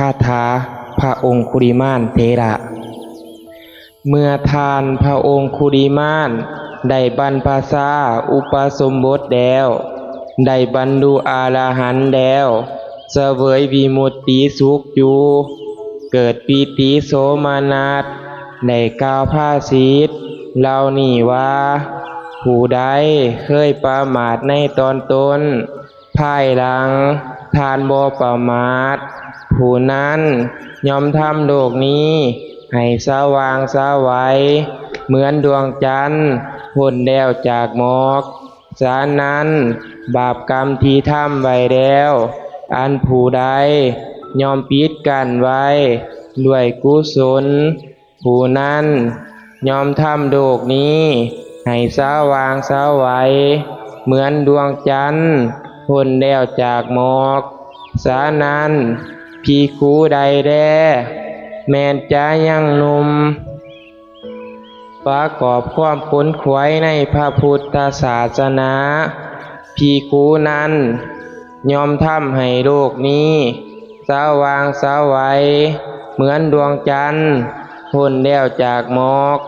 າຖາພະອົງຄຸລິມານເຖລະ. ເມື່ອທ່ານພະອົງຄຸລິມານໄດ້ບັນພະຊາອຸປະສົມບົດແລ້ວ, ໄດ້ບັນລຸອະລະຫັນແລ້ວ, ສະເຫວີຍວິມຸດຕິສຸກຢູ່, ເກີດປີຕິໂສມະນັດ, ໄດ້ກ່າວພາສິດເຫຼົ່ານີ້ວ່າ, ຜູ້ໃດເຄີຍປະໝາດໃນຕອນຕົ້ນ, ພາຍຫຼັງທ່ານບໍ່ປະໝາດ, ຜູ້ນັ້ນຍ່ອມທຳໂລກນີ້ໃຫ້ສະຫວ່າງສະໄຫວ ເໝືອນດວງຈັນພົ້ນແລ້ວຈາກໝອກ. ສະນັ້ນ, ບາບກຳທີ່ທຳໄວ້ແລ້ວ, ອັນຜູ້ໃດຍ່ອມປິດກັ້ນໄວ້ດ້ວຍກຸສົນ, ຜູ້ນັ້ນຍ່ອມທຳໂລກນີ້ໃຫ້ສະຫວ່າງສະໄຫວ ເໝືອນດວງຈັນພົ້ນແລ້ວຈາກໝອກ. ສະນັ້ນ, ພິກຂຸໃດແລ ແມ່ນຈະຍັງໜຸ່ມ ປະກອບຄວາມຂົນຂວາຍໃນພະພຸດທະສາສະໜາ, ພິກຂຸນັ້ນຍ່ອມທຳໃຫ້ໂລກນີ້ສະຫວ່າງສະໄຫວ ເໝືອນດວງຈັນພົ້ນແລ້ວຈາກໝອກ.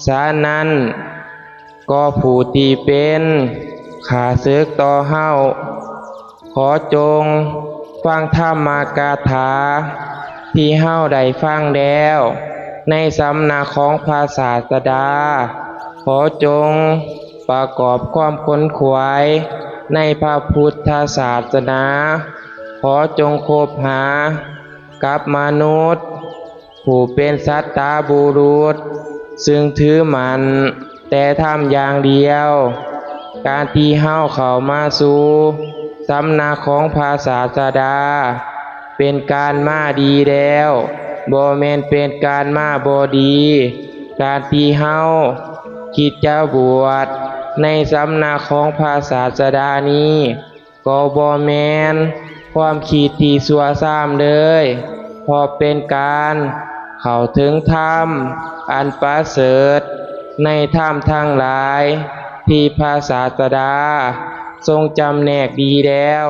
ສະນັ້ນ, ກໍຜູ້ທີ່ເປັນຂ້າເສິກຕໍ່ເຮົາ, ຂໍຈົ່ງຟັງທຳມະກາຖາທີ່ເຮົາໄດ້ຟັງແລ້ວໃນສຳນັກຂອງພະສາສະດາ. ຂໍຈົ່ງປະກອບຄວາມຂົນຂວາຍໃນພະພຸດທະສາສະໜາ. ຂໍຈົ່ງຄົບຫາກັບມະນຸດ ຜູ້ເປັນສັດຕະບຸລຸດ ຊຶ່ງຖືໝັ້ນແຕ່ທຳຢ່າງດຽວ. ການທີ່ເຮົາເຂົ້າມາສູ່ສຳນັກຂອງພະສາສະດາ ເປັນການມາດີແລ້ວ, ບໍ່ແມ່ນເປັນການມາບໍ່ດີ. ການທີ່ເຮົາຄິດຈະບວດໃນສຳນັກຂອງພະສາສະດານີ້ ກໍບໍ່ແມ່ນຄວາມຄິດທີ່ຊົ່ວຊາມເລີຍ, ເພາະເປັນການເຂົ້າເຖິງທຳອັນປະເສີດໃນທຳທັງຫຼາຍທີ່ພະສາສະດາຊົງຈຳແນກດີແລ້ວ.